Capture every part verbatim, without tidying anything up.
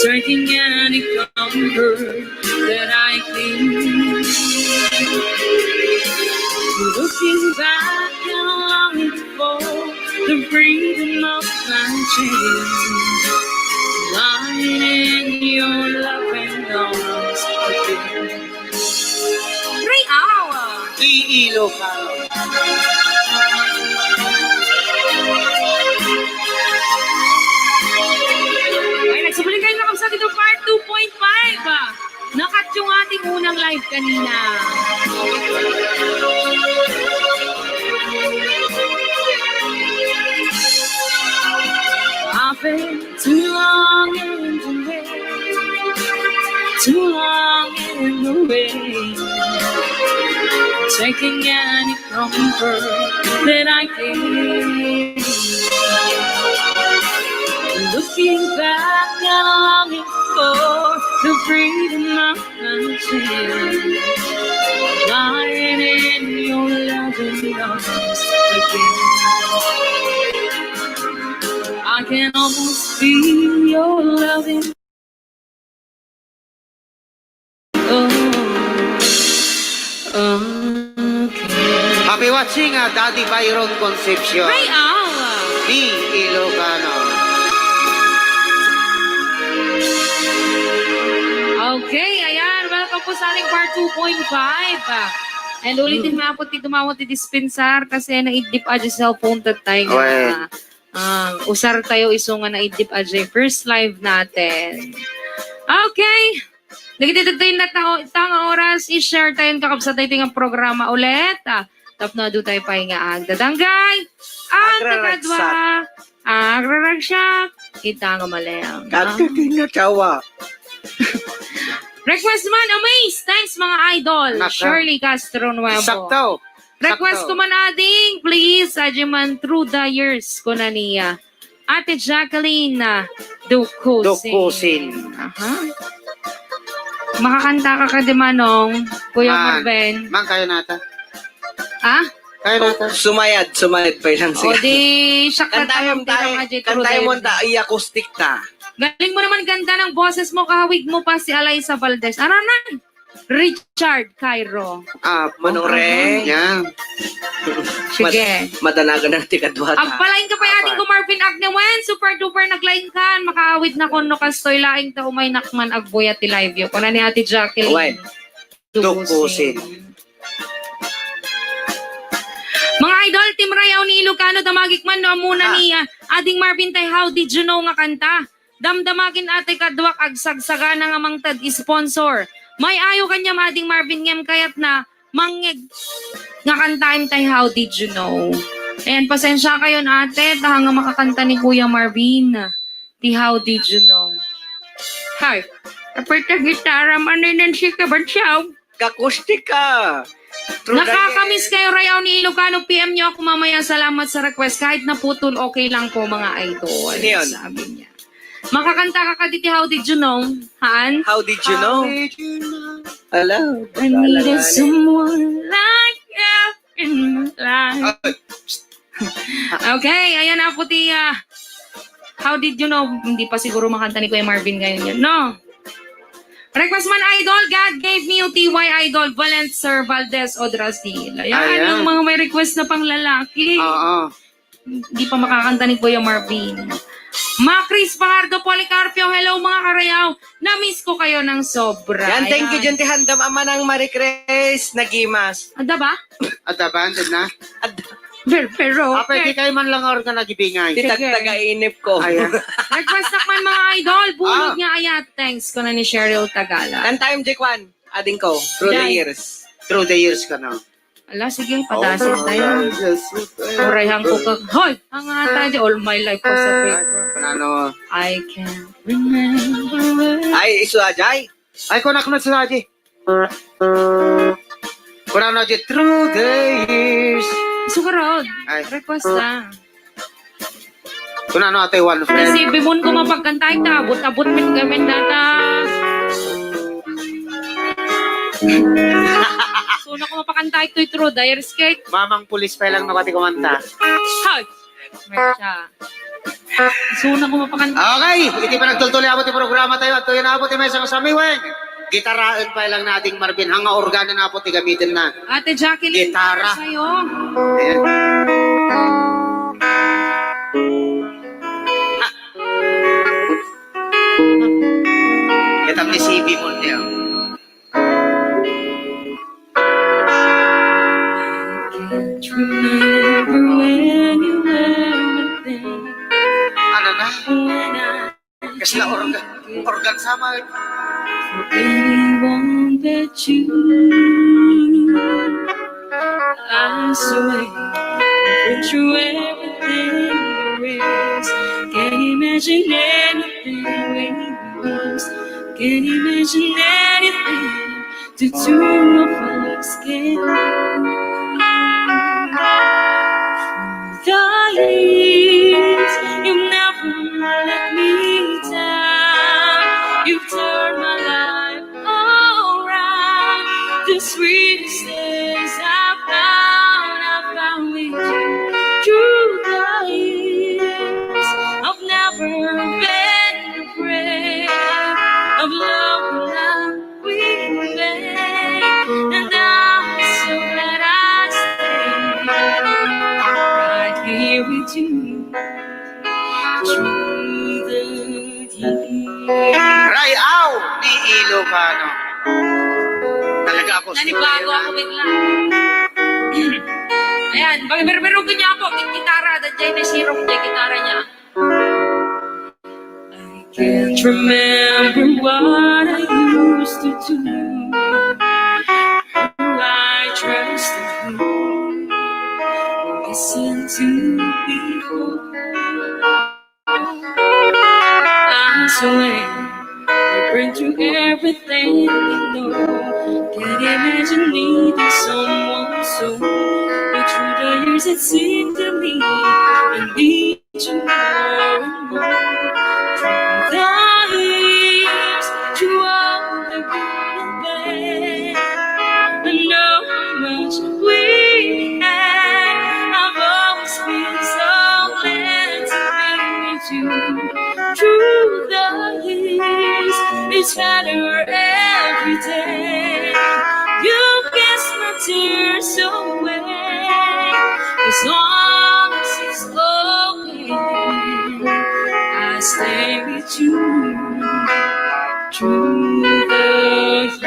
Breaking any comfort that I cling. Looking back and longing for the freedom of my dreams. Lying in your loving arms again. Ray Awa. Di Ilocano. Ay, nagsubling kayo, mga kabsat, ito part two point five. Nakatyo nga ating unang live kanina. I've been too long in the way, too long in the way, taking any comfort that I can. Looking back and longing for the freedom of my dreams. Lying in your loving arms again. I can almost feel your loving. Oh, okay. Happy watching, ah, Daddy Byron Concepcion. Ray Awa. Di Ilocano. Okay, ayan. Welcome po sa ating part two point five. Ah, and ulitin Hmm. nga po ti dumawat ti dispensar kasi naidlip a di cellphone that time. Well, ah, usar tayo isu nga naidlip a di first live natin. Okay. Dagiti dagiti na tao, tanga oras, i-share tayo kakabsat tayo nga programa ulit. Ah, tapno adu tayo pay nga agdadanggay. Ang Agraragsak. Tagadwa, agraragsak, ita nga malem. Agkakay nga tawa. Request man, Amaze. Thanks, mga idol. Naka. Shirley Castro Nuevo. Sakto. Request Sakto. Ko man ading, please, ading man through the years, kuna niya. Ate Jacqueline, ah, Dukusin. Dukusin. Aha. Makakanta ka kadi Manong, Kuya Man. Marben. Man, kaya nata. Ha? Kaya nata. Sumayad, sumayad pa lang siya. O di, siya Kantay kanta mo ng tayo, tirang aja kantay mo through the ta, i-acoustic ta. Galing mo naman ganda ng boses mo, kahawig mo pa si Alaysa Valdez. Aranan! Richard Cairo. Ah, Manong Reng. Yan. Sige. Mad-, madanagan ang tikadwa ta. Agpalain ka pa, ating Marvin Agnewen. Super duper naglain kan. Makaawid na kono kastoy laing ta umay nakman agbuyat ti live yo. Kuna ni Ate Jacqueline. Wen. Dukusin. Mga idol, Team Rayaw ni Ilocano, damagik man no amuna ni, ah, Ading Marvin tay How Did You Know nga kanta. Damdamakin ati kaduak agsagsagana nga mangted sponsor. May ayo kaniam Ading Marvin ngem kayatna mangngeg nga kantaem tay How Did You Know. Ayan, pasensya kayon ate, ta nga makakanta ni Kuya Marvin ti How Did You Know. Hay, apay ta gitara man ni Nancy Cabansaw. Kakustika. Nakakamiss kayo, Rayaw ni Ilocano. P M nyo ako mamaya. Salamat sa request. Kahit naputol, okay lang po, mga idol. Ano yun? Sabi niya. Makakanta ka kaditi, How Did You Know? Haan? How did you know? How did you know? Hello. I needed someone like you in my life. Ay, psst. Okay, ayan na po ti, ah, How Did You Know? Hindi pa siguro makanta ni Kuya Marvin ngayon yun, no? Request man, idol, God Gave Me You, T Y Idol, Valent Sir Valdez Odrasil. Ayan, ayan. Ang mga may request na pang lalaki. Oo. Hindi pa makakanta ni Kuya Marvin. Ma Chris Fajardo Policarpio, hello, mga karayaw. Na-miss ko kayo ng sobra. Yan, thank you, ayan. Diyan ti handam ama ng Marie Grace Nagimas. Ada ba? Ada ba? Andun na? Ada. Pero, pero, Apa, di kayo man lang organ nagibingay? Sige. Ti tagtaga inip ko. Ayan. Request na man, mga idol. Bulog Ah. Nga ayat. Thanks ko na ni Cheryl Tagala. Kan time, Jekwan. Ading ko. Through the Dai. Years. Through the years ka na. Ala, sige, padasig tayo. Yes, yes, yes. Urayhan ko ka. Hoy! Ang ata di all my life ko sa paper. Ano? I can't remember. Ay, isu, Ajay. Ay, kunak na sa Ajay. Kurang na, Ajay. Through the years. Isu ka, Rod. Ay. Request na. Kunano, ate, one friend? Kasi bimon ko mapagkantay ta, abot-abot min gamin data. So, na ko mapakantay to'y True Dire Skate. Mamang pulis pa lang nakati kumanta. Hoy! Mersya. Suna ko mapakanta. Okay, iti panagtultuloy apo ti programa tayo, adtoy na apo ti maysa nga samiweng. Gitaraen pay lang nating Marvin, hanga organ na apo ti gamiten na. Ate Jacqueline, gitara. Sa'yo. Ayan. Kita ni C B Monte, oh. Can't remember when you were there. Ano na? When I kasla organ, organ sama. For anyone but you. I swear, I've been through everything there is. Can't imagine anything we lose. Can't imagine anything the two of us can do. The years, you never let me down. You've turned my life around. The sweetest days I found, I found with you. Through the years, I've never been afraid of love like we made. And I'm so glad I stayed right here with you through the years. Rayaw ni Ilocano. Talaga ako, nanibago ako bigla. Ayan, pagbirbirugin niya po, gitara, dadjay na sirong, gitara niya. I can't remember what I used to do, who I trusted, who listened to before. I swear, I burned through everything I know. Can't imagine needing someone so. But through the years, it seemed to me I need you more and more. Through the years, through all the good and bad, I know how much we had. I've always been so glad to be with you. Through the years, it's better every day. You kiss my tears away. As long as it's okay, I stay with you through the years.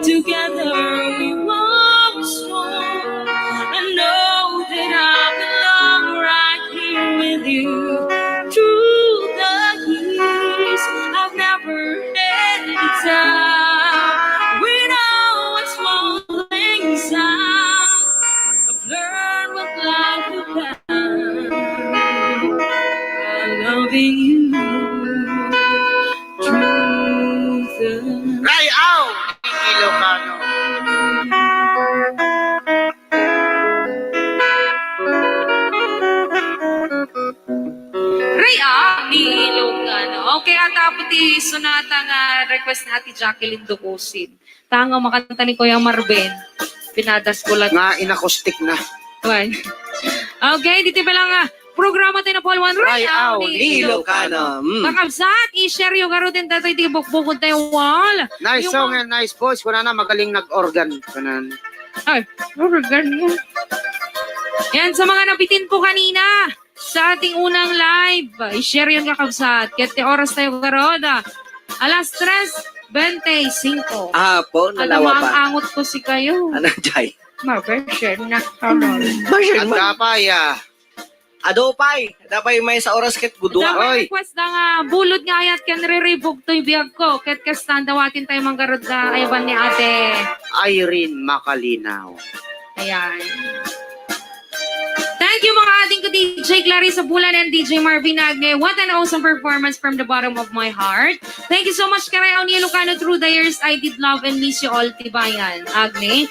Together we were strong. I know that I belong right here with you. Through the years, I've never had a doubt. We know it's one thing sound. I've learned what life about. I'm loving you through the Rayaw ni Ilocano. Rayaw ni Ilocano. Okay, ata po ti sonata nga request ni Ate Jacqueline Ducusin. Tanga makanta ni Kuya Marvin. Pinadas ko lang. Nga in acoustic na. Why? Okay, dito pa lang, ah, programa tayo na Paul One. Rayaw ni Ilocano. Mm. Kakabsat, i-share yung garo din datoy di bukbukod tayo wall. Nice song and nice voice. Kuna na, magaling nag-organ. Kunan. Ay, organ mo. Yan, sa mga nabitin po kanina, sa ating unang live, i-share yung kakabsat. Kaya oras tayo garod, ah. Alas tres bente singko. Ah, po, nalawa pa. Alam mo, ang angot ko si kayo. Ano, Jay? Mabesher na. Ano? Basher man. At kapay, ah. Adupay, adupay may sa oras ket gudua. Adupay. Oy. Request na nga, bulod nga ayat ken riribog toy biag ko. Ket kastan dawatin tayo manggarod na ayaban ni Ate Irene Macalinaw. Ayan. Thank you, mga ading ko, D J Clarissa Bulan and D J Marvin Agne. What an awesome performance from the bottom of my heart. Thank you so much, Karayaw ni Ilocano. Through the years, I did love and miss you all, Tibayan. Agne.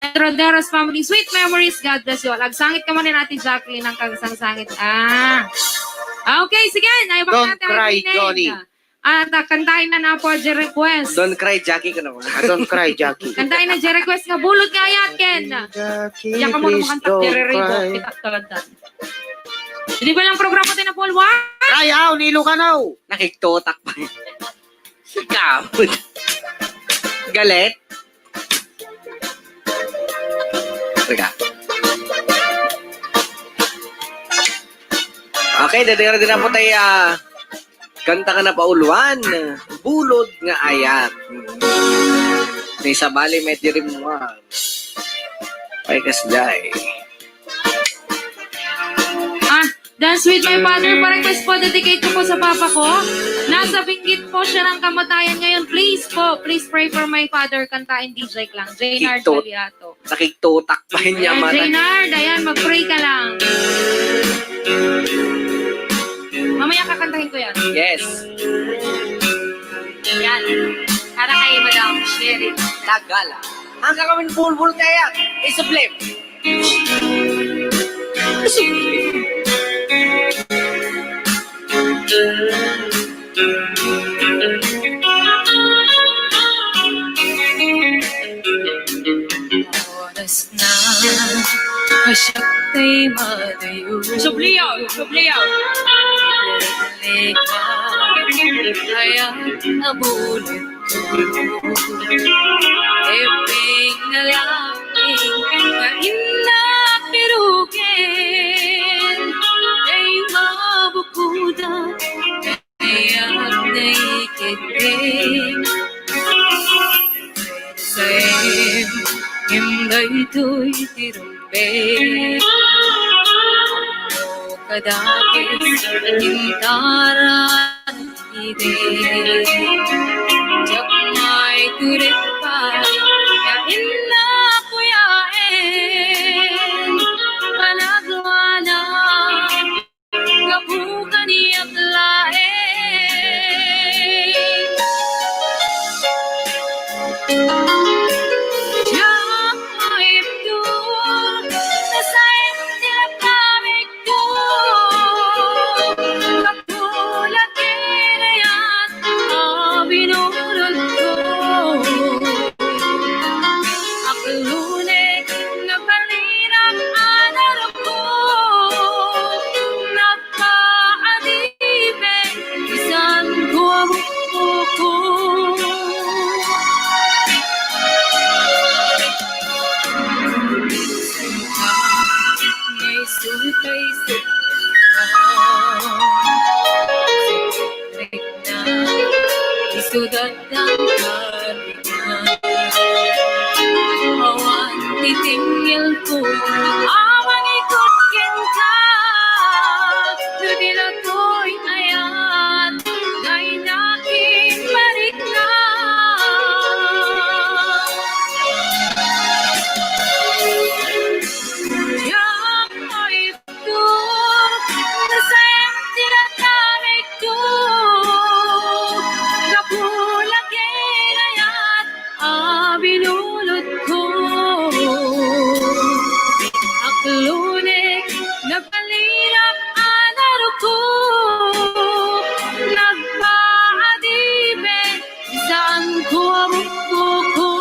Roderos family, sweet memories. God bless you all. Agsangit ka man ni Ate Jacqueline ang kagsangsangit. Ah. Okay, sige. Ay, don't cry, Johnny. At, ah, kantaen na na po, Jerry Request. Don't cry, Jackie, ka naman. Ah, don't cry, Jackie. Kantaen na, Jerry Request nga Bulod nga Ayat, ken. Jackie, Diyan ka muna please makantak, don't Jerry Ribo. Cry. Kita talaga. Hindi ba lang programa tayo na Paul Juan? Ay, aw, nilo ka na, oh. Nakiktutak pa. Kamot. Galit? Teka. Okay, dati ka na din po tayo, ah, kanta ka na Paul Juan. Bulod nga Ayat. Ni sabali, may dirim mo, ah. Ay, kasjay. Ah, Dance with My Father, pa-request po, dedicate ko po sa papa ko. Nasa binggit po siya ng kamatayan ngayon. Please po, please pray for my father. Kantahin D J Clang. Jaynard Ito. Galiato. Nakiktutak pa yun niya, Ayan, Manang. Jaynard, ayan, mag-pray ka lang. Mamaya kakantahin ko yan. Yes. Yan. Para kay Madam Sherry. Tagala. Ang kakawin bulbul kaya, isublime. Oras na, masyak tay madayo. Subliyaw, subliyaw. Leka, kaya abulit ko. Epeng na lang, nga innak irugen, tay mabukuda. Kayat daytoy ketdi. Saem, ngem daytoy ti rumbeng. Kadakes, intaran idi. Diak maitured pay, nga innak kuyaen, panagwana. Gapu kaniak laeng. Diak maibtur, ta saem ti lapamekto. Gapu la ti dayat a binulodko. Aklunek, nabalinak a narukko. Nagpaadipen, isanko a bukbukko. May sulkay sa Isu datdan karingan. Awan ti tengngelko a mangikot kenka. No di daytoy ayat, dayta ket marikna. Diak maibtur, ta saem ti lapamekto. Gapu la ti dayat a binulodko. Aklunek, nabalinak a narukko. Nagpaadipen, isanko a bukbukko.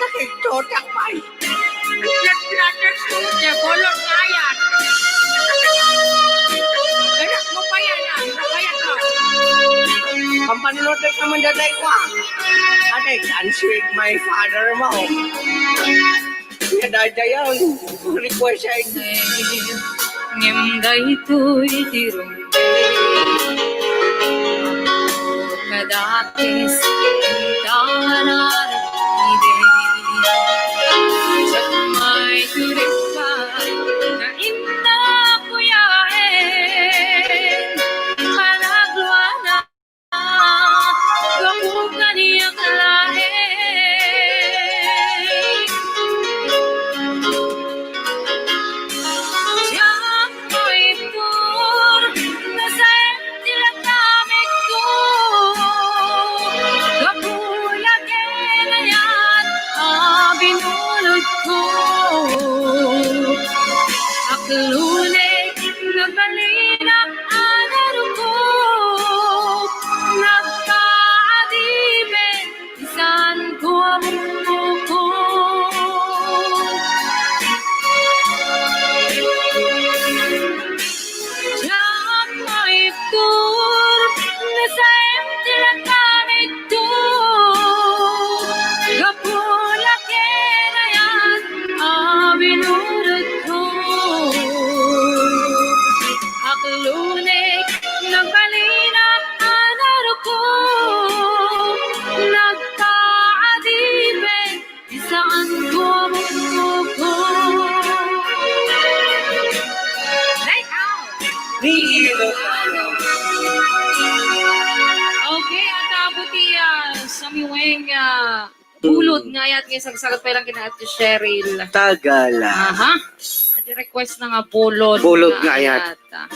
Nakiktutak pay. Nagpinaters ko, di bolod nga ayat. Anak mo pa yan, ah. Nakayat mo. Pampanunod naman datay ko, ah. Ate, dance with my father mo. Kaya dadayaw, request siya. Ngem daytoy ti rumbeng. Kadakes, intaran idi. Diak maitured pay, nga innak kuyaen, panagwana. Gapu kaniak laeng. Diak maibtur, ta saem ti lapamekto. Iti, ah, Samiweng, ah, bulod nga ayat nga isagsagat pa lang kina Ate Cheryl. Tagala. Aha. Iti request na nga bulod Bulod nga nga ayat. ayat, ah.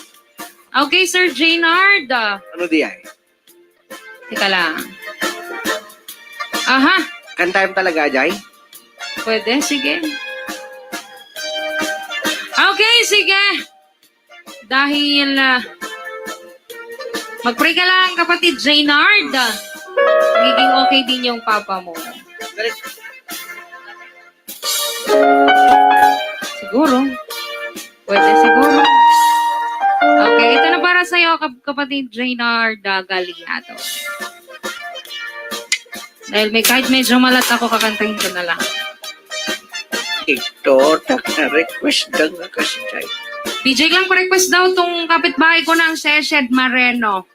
Okay, Sir Jaynard, ah. Ano di ay? Teka lang. Aha. Kantayan talaga, Jay? Pwede, sige. Okay, sige. Dahil, ah, mag-pray ka lang, kapatid Jaynard. Magiging okay din yung papa mo. Siguro. Pwede siguro. Okay, ito na para sa'yo, kap-, kapatid Jaynard, ah, Galiado. Dahil may, kahit medyo malat ako, kakantahin ko na lang. Ito, tak na request daw nga kasi tayo. P J lang request daw tong kapitbahay ko ng Sesed Mareno.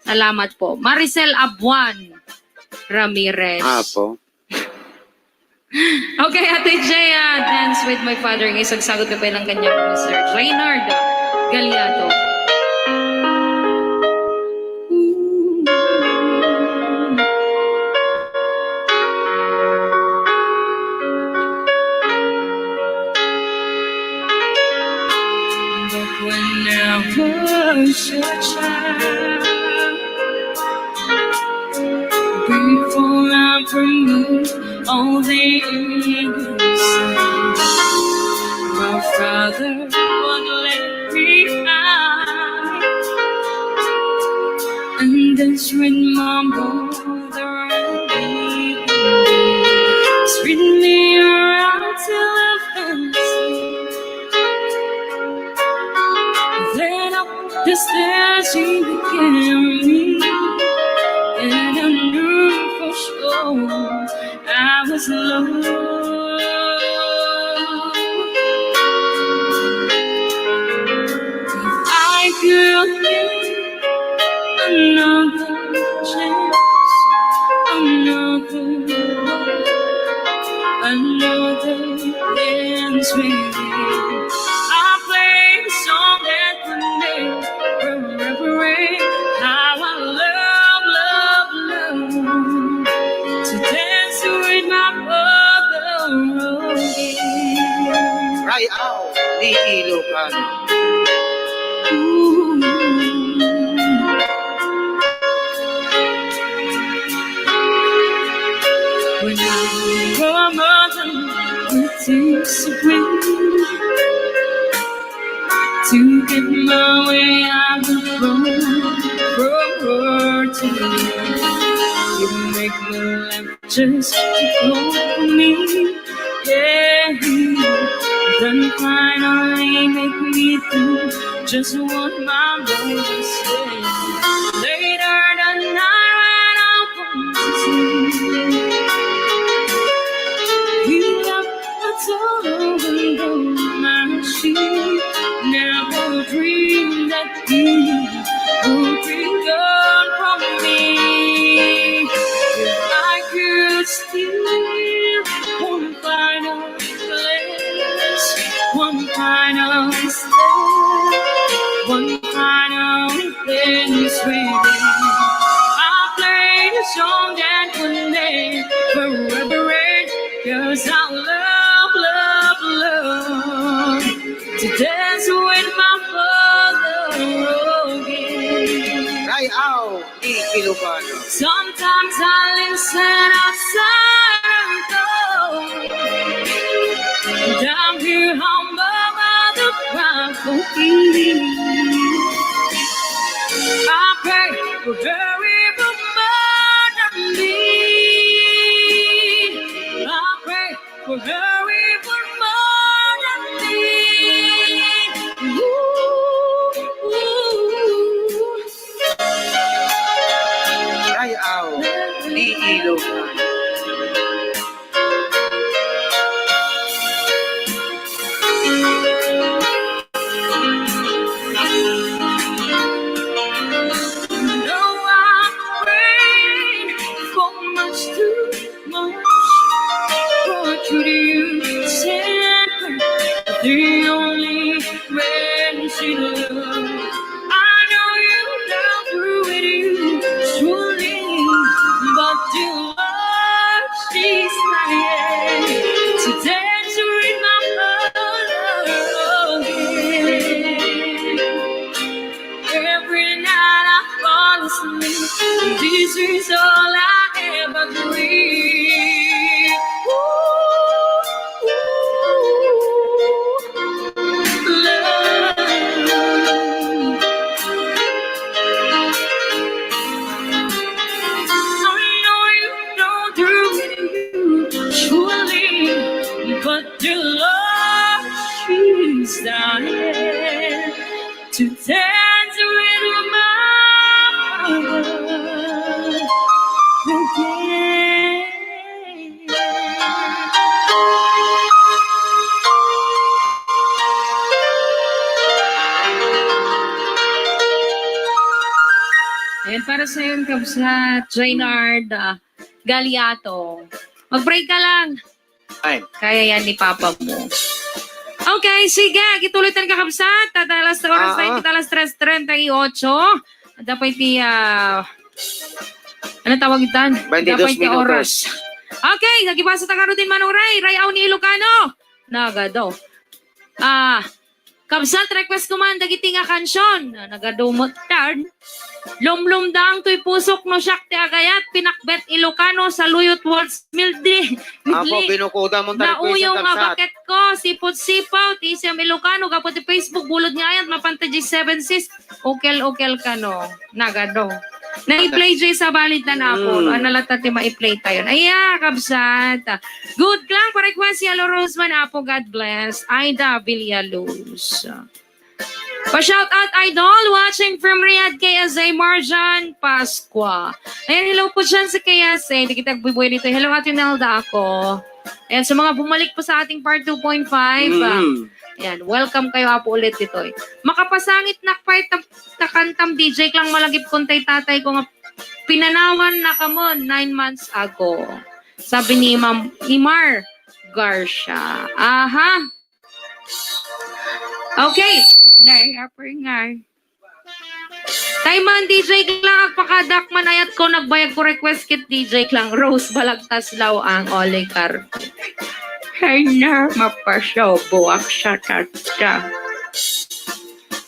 Salamat po. Maricel Abuan Ramirez. Apo. Okay, Ate Jay, ah, Dance with My Father. Isagsagot ka pa lang kanya, Sir Reynard Galiato. But when I was a child, before I remove all the innocence, my father would let me out and dance with my brother and me. Spin me around till I fell asleep. Then up the stairs he would carry me, and I knew for sure I was alone. If I could get another chance, another love, another dance with you. I play a song that would never, ever end. How I love, love, love to dance with my brother again. Ray Au ni Ilocano. Ooh. When I come out with tears of rain to get my way, I would run from her to you. You make me laugh just to call me. Yeah, then finally make me think just what my mother said. Later that night when I was asleep, you left a towel under my sheet. Never dreamed that you would be gone from me. If I could steal one final glance, one final step, one final dance with you. I play the song that would never, ever end, 'cause I love, love, love to dance with my father again. Ray Au ni Ilocano. Sometimes I listen outside and go down here humble by the property. I pray for her even more than me. I pray for her even more than me. Ooh, ooh, ooh. Ray Au ni Ilocano. No, I prayed for much too much. What could you say? The only way she loved. I know you down through it, you surely. Kabsat, Jaynard, ah, Galiato. Mag-pray ka lang. Ay. Kaya yan ni Papa mo. Okay, sige. Ituloy tayo, kakabsat. Tata alas oras tayo, Ah, ah. Kita alas tres treinta y ocho. Dapat ti, ah, ano tawag itan? Twenty-two Dapat ti minutos. Oras. Okay, nagibasa ta karo din, Manong Ray. Rayaw ni Ilocano. Nagado. Ah, kabsat, request ko man dagiti nga kansion. Nagadumot tan. Lumlumdaang toy pusok no siak ti agayat, pinakbet Ilocano, saluyot World Mildi. Apo, Mildi. Binukuda mo ta request, Nauyong nga kabsat. Baket ko, sipot-sipot, isem Ilocano, gapu ti Facebook, bulod nga ayat, mapanta di seven sis, ukel-ukel kano. Nagado. Na-play jay sa balid na napo. Mm. Ano latta ti ma-play tayo? Aya, kabsat. Good klang, pa-request, Yellow Rose man, Apo, God bless. Aida Villaluz. Pa-shout out, Idol, watching from Riyadh, K S A Marjan Pascua. Ayan, hello po dyan sa K S A. Hindi kita agbubuhay dito. Hello, Ate Nelda ako. Ayan, sa mga bumalik po sa ating part two point five, ah, Mm. ayan, welcome kayo, Apo, ulit dito. Makapasangit na pa itang takantam, D J, klang malagip kon tay tatay ko nga pinanawan na kamo nine months ago. Sabi ni Ma'am, ni Mar Garcia. Aha. Okay. Nay, apoy nga. Tay man, D J, klang agpakadak man ayat ko, nagbayag ko request kit D J klang Rose Balagtaslaw ang oligarch. Hay na, mapasobo ak sa tatta.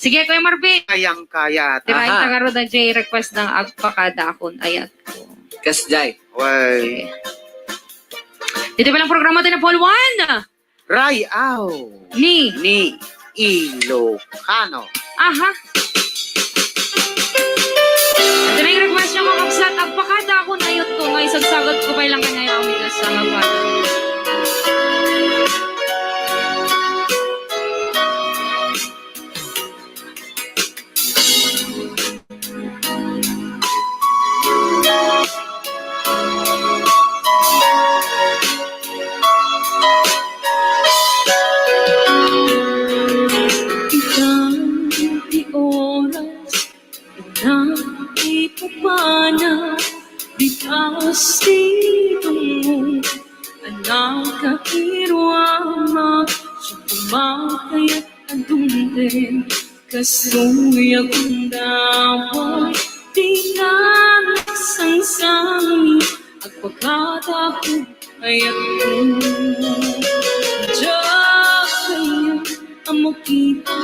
Sige, Kuya Marvin. Kayang-kaya. Tirain Aha. Tagarod ang J request ng agpakadakon ayat ko. Kasjay. Well, Sige. Dito palang programa tayo na Paul Juan. Rayaw Ni. Ni Ilocano. Aha. Ito na yung request niya, mga kabsat. Agpakadakon ayat ko. Nga isagsagat ko pa ilang kanya yung aming kasama pa. Ikaw ti oras, ikaw ti papana, bitas ti tungod, anak a iruama, sa kumakayat a dumteng, kastoy a gundaway, di ka nagsangsangi, agpakadakon ayatko. Diak kayat a makita,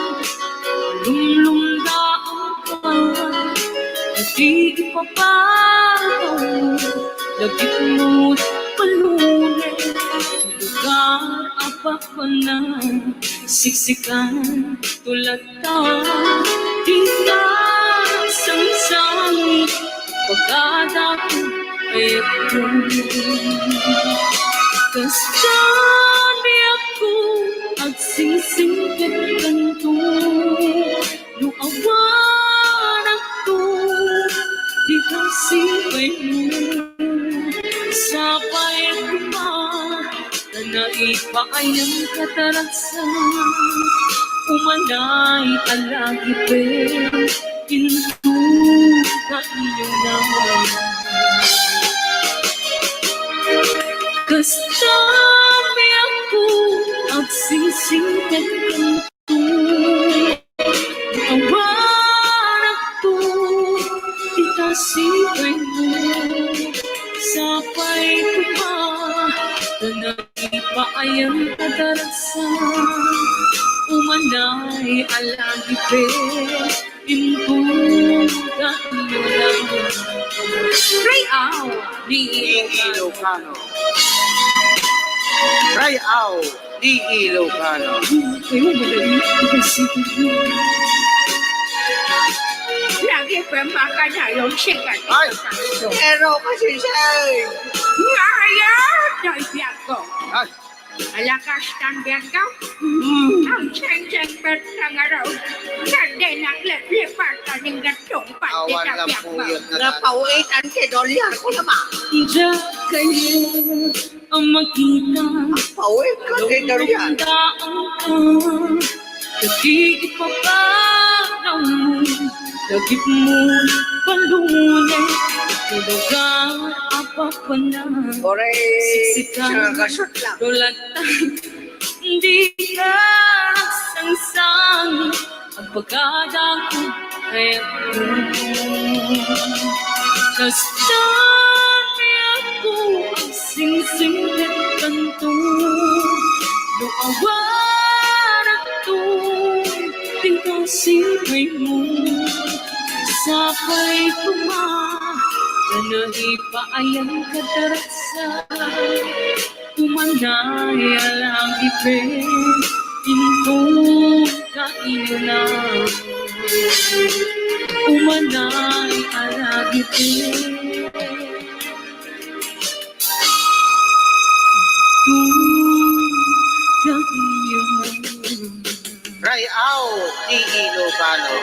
lumlumdaang ka, a di ipapagaw, lagip mo't palunen, lugar a papanan, siksikan, tulad Di ka sangsangi, pagkadakot. Kasta diakko agsingsingpet kanto, no awan agto, di ka sipay mo. Sapay ko pa, Naipaayam ka taragsa, umanay a lagipen, inton kayo na. Kasta biag ko, agsingsingpet kanto. Awan agto, ita sipay mo. Sapay ko pa, ta naipaayam ka taragsa. Umanay a lagipen, inton kayo na. Rayaw ni Ilocano. Rayaw ni Ilocano. Lagi pa makanayon sikat. Ay, pero kasi siya eh. Ngayon, ay biag ko. Ay. Alakas tan biag ko. Hmm. Ang seng-seng pet na nga raw. Kadi nakliplipat ka ning gatong pati. Awan sa lang biag ko. Puyot na. Napauitan si Dolyar ko naman. Diak kayat a makita. Pauwi ka, Dorian. Lumdaan ka, kadi ipapanaw mo, lagip mo, palunen, Tulugan a papanan. Oray, siksikan, sangkasut lang. Dulatan, di ka nagsangsang. Agpagada ko kayatko. Kasta ti ako agsingsingpet kanto. No awan agto, tinto singpetmo. Sapay koma, ta naipaayan ka daragsa. Umanay a lagipet, inton kainuna. Umanay a lagipet, inton kainuna. Ray-aw ti Ilocano.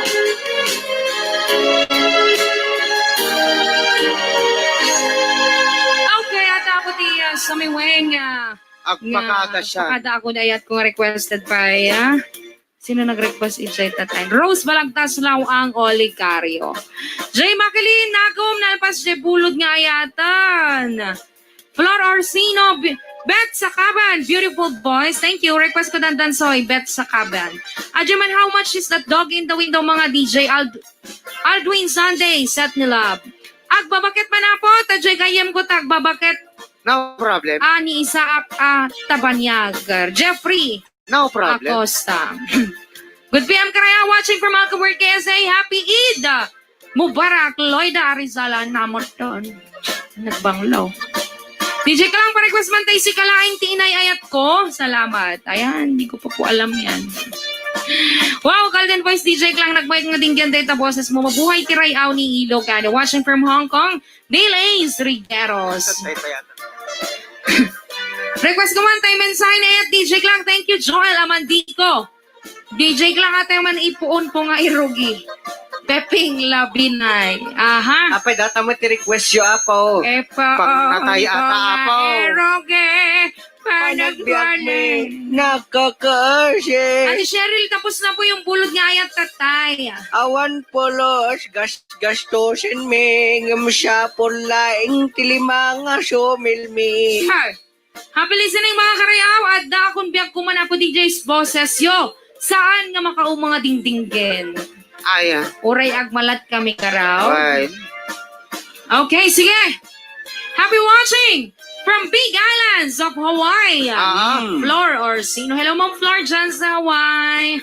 Okay, adda ako ti, ah, sumiweng, ah, agpakada siya. Agpakada ako, ayat ko nga requested by, ah, sino nag-request idiay ta time? Rose Balagtas, Law ang Oligario. Jay Makiling, nagum, nalpas diay bulod nga ayatan. Flor Orsino, Be-, Bet Sakaban, beautiful voice. Thank you. Request ko dandansoy, Bet Sakaban. Adya man, how much is that dog in the window, mga D J? Ald-, Aldwin Sunday, set ni love. Agbabaket man apo, ta jay gayem ko ta agbabaket. No problem. Ah, ni Isaac, ah, Tabanyag. Jeffrey. No problem. Acosta. Good P M Karaya, watching from Alcabur, K S A. Happy Eid Mubarak, Loida Arizala, Namoton. Nagbanglo. D J Klang, pa-request man tayo si Kalaing ti inay-ayat ko. Salamat. Ayan, hindi ko pa po alam yan. Wow, Golden Voice D J Klang, nagbayad nga dinggan dahil ta boses mo. Mabuhay ti ray-aw ni Ilocano. Watching from Hong Kong, Neil Ace Riveros. Request ko man tayo mensahe na yat, D J Klang. Thank you, Joel Amandico. D J Klang, atay man ipuon ko nga irugi. Peping Labinay. Aha. Apay, data mo ti request yo, apo. Epa, pang natay ata, apo. Irugi. Panagbiag mi, nakakasi. Ate Cheryl, tapos na po yung bulod nga ayat, tatay. Awan pulos, gas-, gastusin mi, ngem siya pon laeng ti lima nga sumil mi. Ay. Happy listening, mga karayaw. Adda akon biag kuman, Apo D Js, boses yo. Saan nga makauma nga dingdinggen? Ay, ah. Uray agmalat kami, karaw. Ay. Okay, sige. Happy watching from Big Islands of Hawaii. Ah. Mm. Flor Orsino. Hello, Ma'am Flor, dyan sa Hawaii.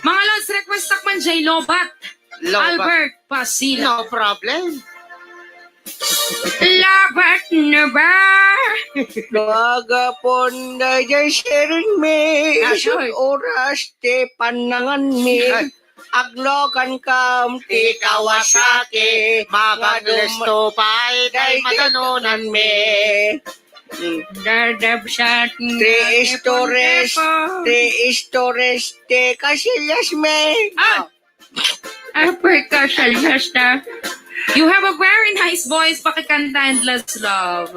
Mga lods, request tak man, J Lobat. Lobat. Albert Pasila. No problem. Lobat na ba? Duaga pon dayjay sharing mi. Asoy. Isut oras ti pannangan mi. Ay. Aglogan kam ti Kawasaki, maganlesto pay day madanunan mi. Mm. Dadabsat ti nga istores, ipon-ipon. Ti istores, ti kasilyas mi. Ah! Ay, pwede ka, salyas na. You have a very nice voice, pakikanta, Endless Love.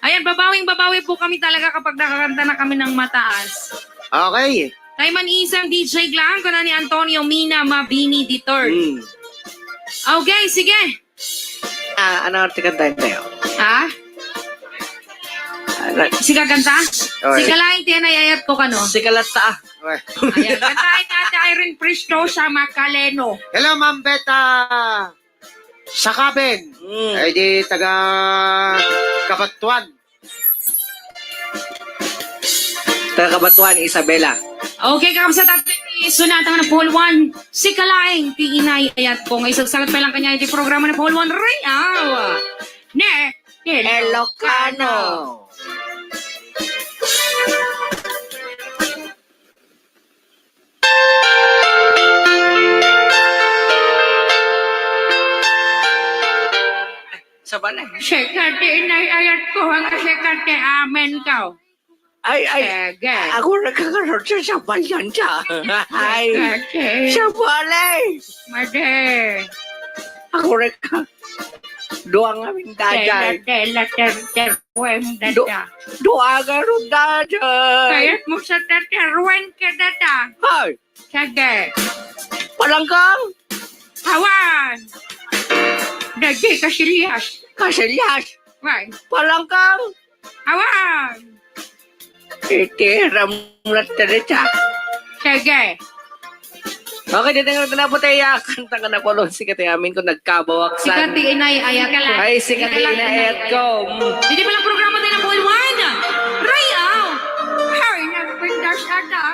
Ayan, babawing babawi po kami talaga kapag nakakanta na kami ng mataas. Okay. Tayo man isang D J lang, kuna ni Antonio Mina Mabini the third. Hmm. Okay, sige. Ah, ano ang kantahin tayo? Ha? Ano? Sige, kanta? Okay. Sige lang, tiyan ay ayat ko kano. Sige lang ta. Okay. Ayan, kantahin ni Ate Irene Prestosa Macaleno. Hello, Ma'am Beta Sakaben. Mm. Ay di taga Kabatuan. Taga Kabatuan, Isabela. Okay, kakabsat, iti sunat nga Napolwan, sika laeng ti inay-ayat ko nga isagsagat pay lang kaniak iti programa Napolwan, Ray-aw. Ne, Ilocano. Sabali. Sika ti inay-ayat ko, nga sika ti amen ko. Ay, ay, sige. Ako nagkakaroon sa sabayan siya. Ay, sige. Sabali. Madi. Ako nagka-, duwa nga mindaday. Tela, tela, ter, ter. Kuwenta. Du-, dua nga rudada. Kayat mo sa tatarwen ka data. Ay. Sige. Palanggang. Awan. Dagdi, kasilyas. Kasilyas. Wan. Palangkang. Awan. Iti ramlat ta dita. Sige. Okay, dito nga na po tayo, ah, kanta nga na po, Lord, sikat ay amin kung nagkabawaksan. Sikat ti inay ayat ko. Ay, sikat ti inay ayat ko. Dito pala programa tayo na po, Juan. Rayaw. Ay, nagpindas ata.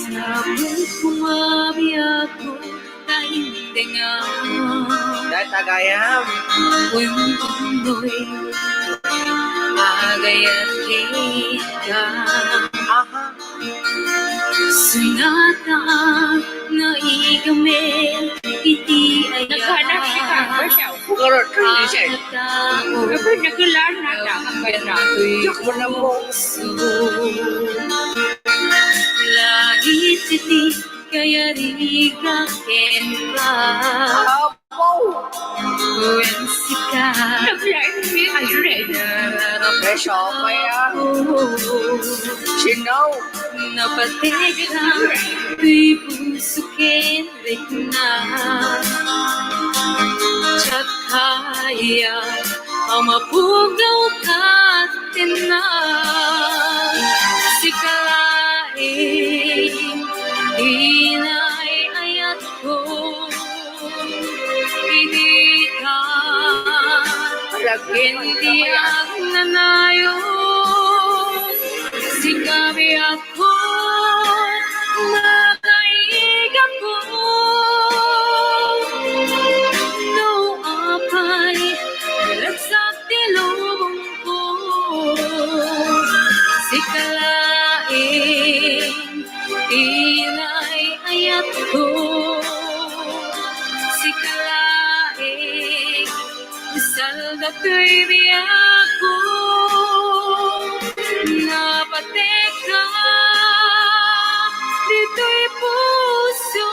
Sabay kumabi ako, taindengan. Dahil tagayam. Wenno agayat kita. Aha. Sunata nga igami iti ayat. Naghanap si Papa siya. Bukaro, Trinity. Agtao. Kapag nagulan na ta, ang kaya na. Yak mo na mo. Langit iti kayariga kenka. Apo. Wen sika. Naglain mi, Alfred. Presyo, kaya. Sino? Napateka, ti puso ken rikna. Sakaya, a mapugaw ket tenna. Sika laeng, inay ayat Idi ka, ken ti agnanayon, sika biag ko, makaigapo. No apay, ragsak ti lubong ko, sika laeng, inay ayat ko, sika laeng, salda toy biag ko, napateka ditoy puso,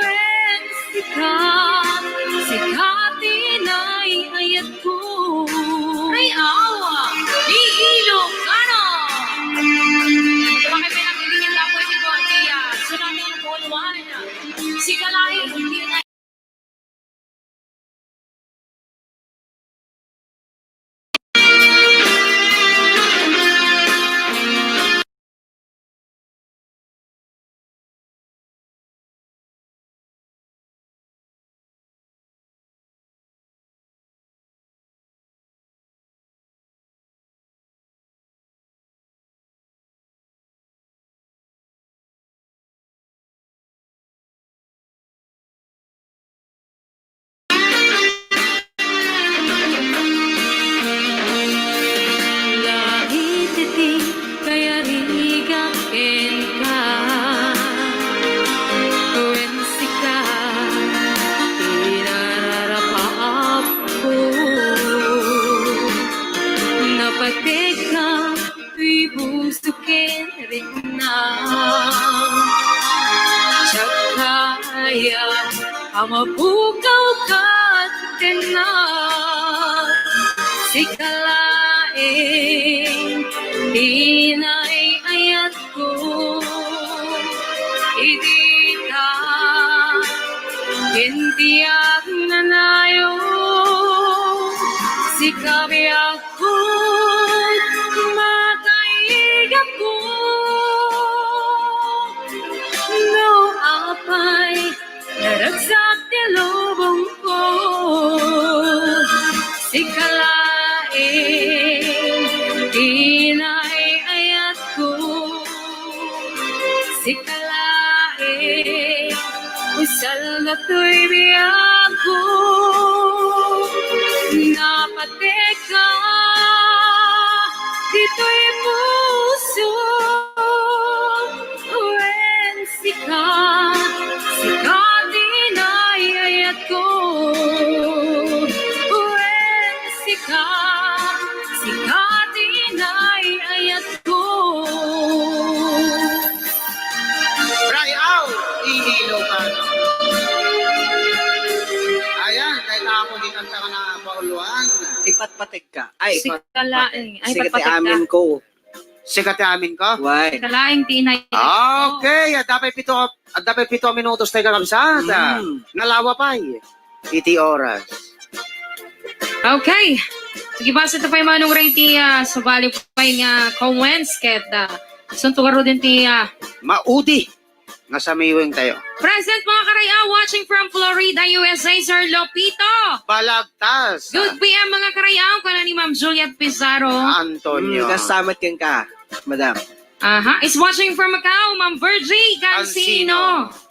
wen sika, sika ti inay ayat Ay, awa! Ni Ilocano! Bakit may nagtitingin na po ito, Tia? Tsunami ang Paul Juan. Si Kalay, hindi na Dagiti kayariga kenka, wen sika, inararapaapko. Napateka, ti puso ken rikna. Sakaya, a mapukaw ket tenna. Sika laeng, inay ayatko. Idi ta, ken ti agnanayon, sika biag Ket makaigapo, no apay naragsak ti lubongko, sika laeng ti inay-ayatko. Sika laeng, salda toy biagko. Napateka ditoy puso. Ilocano. Ayan, dayta ako di kanta nga napauluan. Ipatpatek ka. Ay, Sika laeng. Ay, Sige, ti patpatek ka. Amin ko. Sika ti amin ko? Why? Sika laeng ti inay. Okay, adda pay pito, adda pay pito a minutos tayo, kakabsat. Mm. Nalawa pay iti oras. Okay. Sige, basta ito pay manong Ray ti, ah, sabali pay nga comments ket, ah, suntugan din ti, ah, Maudi nga samiweng tayo. Present, mga karayaw, watching from Florida, U S A, Sir Lopito. Balagtas. Good P M, mga karayaw, kuna ni Ma'am Juliet Pizarro. Antonio. Mm, kasamat ken ka, madam. Aha, is watching from Macau, Ma'am Virgie Cancino. Cancino.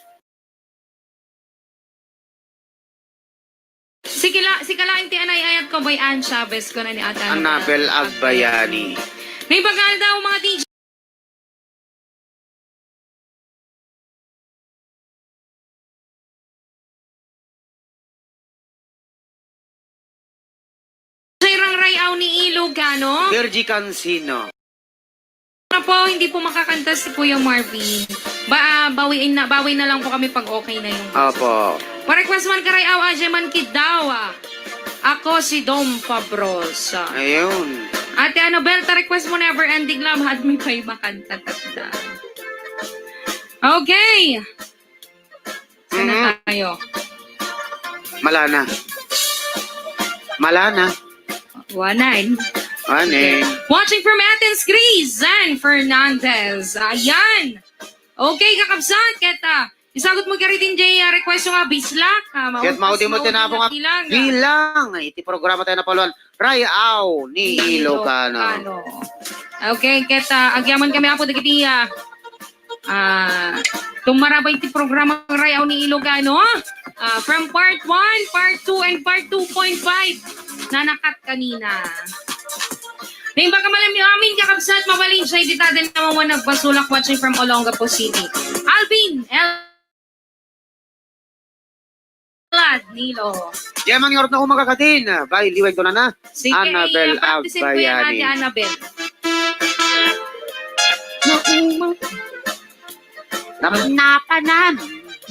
Sika la-, sika laeng ti anay-ayat ko, Boy Ann Chavez, kuna ni Ate Annabel Agbayani. Naibagal daw, mga D J. Sa Rangray Aw ni Ilocano. Virgie Cancino. Na po, hindi po makakanta si Kuya Marvin. Ba, ah, bawiin na, bawi na lang po kami pag okay na yung boses. Opo. Pa-request man karayaw, Ajay man kid daw, ah. Ako si Dom Fabros. Ayun. Ate Annabel, ta request mo Never Ending Love, had mi pay makanta takda. Okay. Sana Mhm. tayo. Malana. Malana. Wanan. Wanan. Watching from Athens, Greece, Zan Fernandez. Ayan. Okay, kakabsat, ket, ah, isagot mo kari din, Jay, ah, request nga Bislak, ah, Ket maudi mo tinapong nga bilang. Bilang, iti programa tayo na paluan. Rayaw ni Ilocano. Ilocano. Okay, ket, ah, agyaman kami, Apo, dagiti, ah, Ah, tumarabay ti programa Rayaw ni Ilocano. Ah, from part one, part two, and part two point five. Nanakat kanina. Naimbag a malam amin, kakabsat, mabalin siya, iti taden naman nagbasulak watching from Olongapo City. Alvin, El- Lad, Nilo. Diay man nga oras na umaga kadin, bay, liweg to na na. Sige, Annabel eh, practice-in ko yan, Agbayani. Ate Annabel. Nauma. Nap- Napnapanam.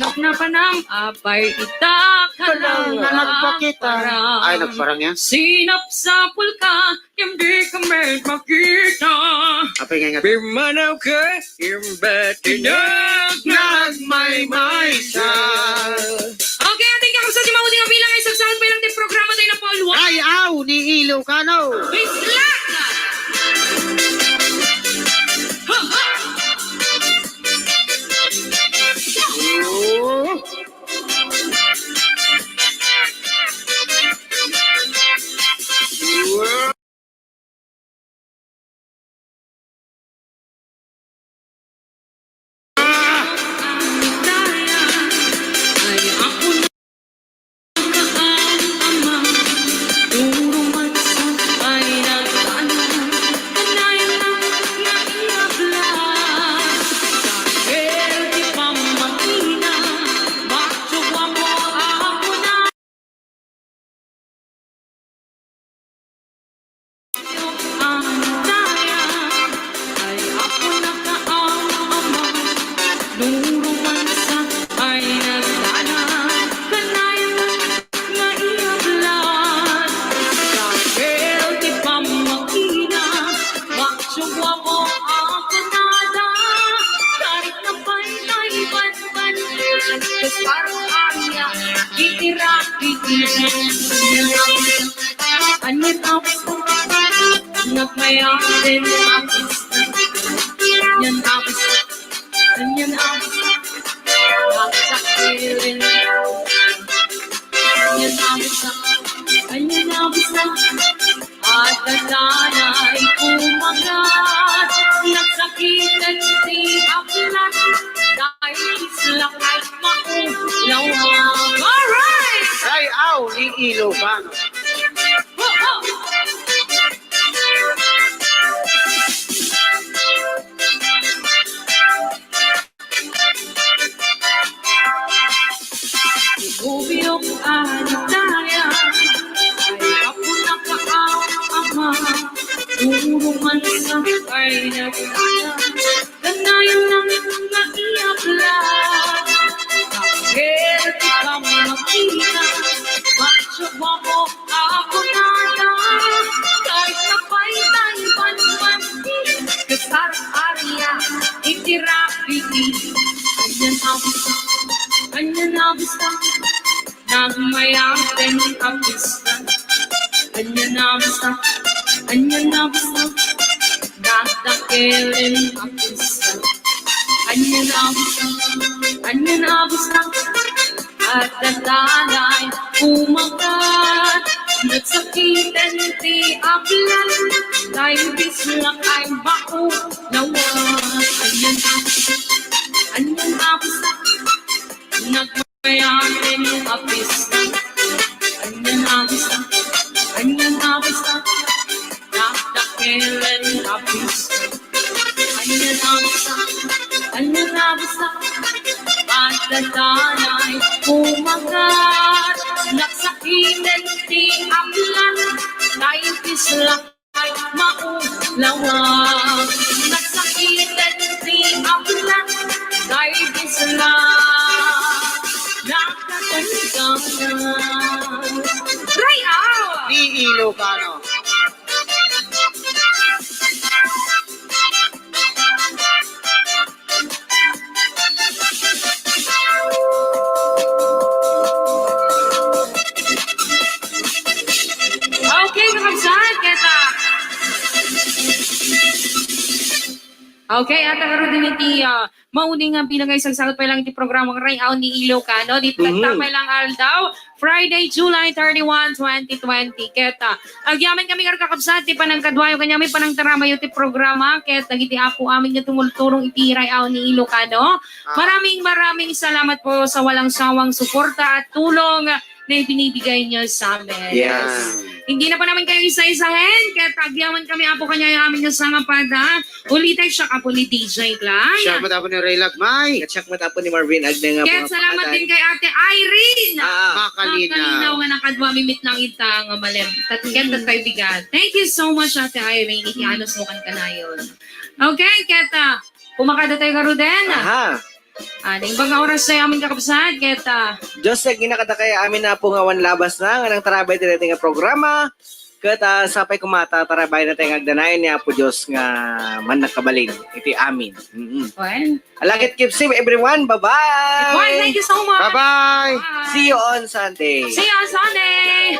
Napnapanam, apay ita ka lang nga nagpakita. Ay, nagparang yan. Sinapsapul ka, Ken di ka met makita. Apay nga nga. Pimanaw ka, imbet kinag nagmaymaysa. Okay, ating kakabsat, di maudi nga bilang ay sagsahod pa lang ti programa tayo na Paul Wa. Rayaw ni Ilocano. Bislak! Ha, ha! Oh. Ket parang aria, itira, itira. Ania ti apsa, nagmayaden ti apsa. Ania ti apsa, ania ti apsa, apsa kirin. Ania ti apsa, ania ti apsa. Adda danay kumagat, nagsakit ti aplat, dahil isla kay maulaw. Alright! Rayaw ni Ilocano. Ho, ho! Rubio, ano tayo? Ay, apo na ka, ama. Puro man sa kay nagtaya. Ganayan na nga iabla. Ania a basta, nagmayaten a pista. Ania a basta, ania a basta, dadakelen a pista. Ania a basta, ania a basta, adda danay kumakat. Nagsakiten ti aplan, tay bislak ay maulawan. Ania a basta, ania a basta, nagmayaten a pista. Ania a basta, ania a basta, dadakelen a pista. Ania a basta, ania a basta, adda danay kumakat. Nagsakiten ti aplan, tay bislak ay maulawan. Nagsakiten ti aplan, tay bislak, nakatangganan. Ray-aw! Ni Ilocano. Okay, kakabsat, keta. Okay, adda ngaruden iti, ah, maudi nga bilang nga isagsagut pay lang iti programang Ray-aw ni Ilocano. Di Mhm. Tattapay lang aldaw, Friday, July thirty-one, twenty twenty. Keta, agyaman kami nga kakabsat, ti panangkaduayo kaniami, panangtaramayo ti programa, ket dagiti apo amin nga tumulturong iti Ray-aw ni Ilocano. Ah. Maraming, maraming salamat po sa walang sawang suporta at tulong na ibinibigay niyo sa amin. Yes. Hindi na po namin kayo isa-isahin, ket agyaman kami, apo, kaniayo amin nga sangapada. Ulitay, siak, apo, ni D J Glenn. Siak, apo, ni Ray Lagmay. Ket siak, apo, ni Marvin Agna nga. Ket salamat din kay Ate Irene. Ah. Makalinaw. Makalinaw nga nakaduami met lang ita nga malem. Ket, ket, mm, tattay bigat. Thank you so much, Ate Irene. Iti, mm, anus mo kan kanayon. Okay, keta, pumakada tayo ngaruden. Aha. Ah, naimbag nga oras tayo amin, kakabsat, ket, ah, Dios, agina kadakayo amin, apo, nga awan labasna, nga nangtarabay iti daytoy nga programa. Ket, ah, sapay koma ta tarabayen tayo nga agdanay ni Apo Dios nga mannakabalin iti amin. Mm-mm. Well, ala ket keep safe, everyone. Bye-bye. Bye, thank you so much. Bye-bye. Bye. See you on Sunday. See you on Sunday.